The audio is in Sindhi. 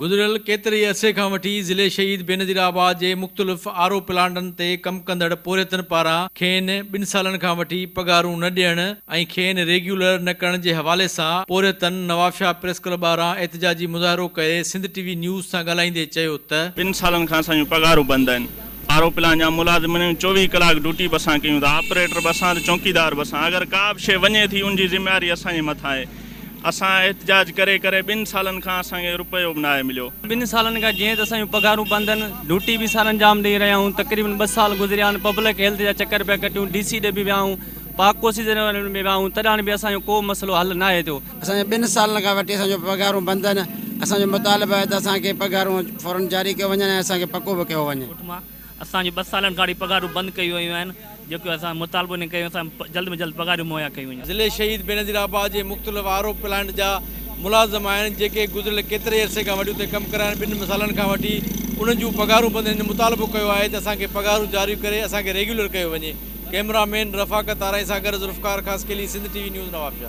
گذريل ڪيتري ئي عرصي کان وٺي ضلعي شهيد بينظير آباد جي مختلف آر او پلانٽن تي ڪم ڪندڙ پورهيتن پاران کين ٻن سالن کان وٺي پگهارون نه ڏيڻ ۽ کين ريگيولر نه ڪرڻ جي حوالي سان پورهيتن نوابشاهه پريس ڪلب ٻاهران احتجاجي مظاهرو ڪري سنڌ ٽي وي نيوز سان ڳالهائيندي چيو ته. ٻن سالن کان اسان جون پگهارون بند آهن آر او پلان جا ملازم 24 ڪلاڪ ڊيوٽي به اسان ڪيون ٿا آپريٽر به اسان ته چونڪيدار به اسان اگر ڪا به شيء وڃي ٿي ان جي ذميواري اسان جي مٿان آهي اسان احتجاج ڪري ڪري ٻن سالن کان اسان کي روپيو به ناهي مليو. ٻن سالن کان جيئن ته اسان جون پگهارون بند آهن، ڊيوٽي به سرانجام ڏئي رهيا آهيون، تقريبن ٻه سال گذريا آهن، پبلڪ هيلٿ جا چڪر پيا ڪٽيون، ڊي سي ڏي به ويا آهيون، پاڪ ڪوسيزن وارن ۾ ويا آهيون، تڏهن به اسان جو ڪو مسئلو حل ناهي ٿيو. اسان جا ٻن سالن کان وٺي اسان جون پگهارون بند آهن، اسان جو مطالبو آهي ته اسان کي پگهارون فورن جاري ڪيو وڃن ۽ اسان کي پڪو به ڪيو وڃي. ڳوٺ مان اسان جون ٻه سالن کان وٺي پگهارون بند ڪيون ويون آهن جيڪو اسان مطالبو نه ڪيو اسان جلد ۾ جلد پگهارون مهيا ڪيون وڃن. ضلعي شهيد بينظير آباد جي مختلف آر او پلانٽ جا ملازم آهن جيڪي گذريل ڪيتري عرصي کان وٺي اتي ڪم ڪري رهيا آهن ٻن سالن کان وٺي انهن جون پگهارون بند آهن مطالبو ڪيو آهي ته اسان کي پگهارون جاري ڪري اسان کي ريگيولر ڪيو وڃي ڪئميرا مين رفاقت آرائين سان گڏ Zulfiqar Khaskheli Sindh T V news Nawabshah.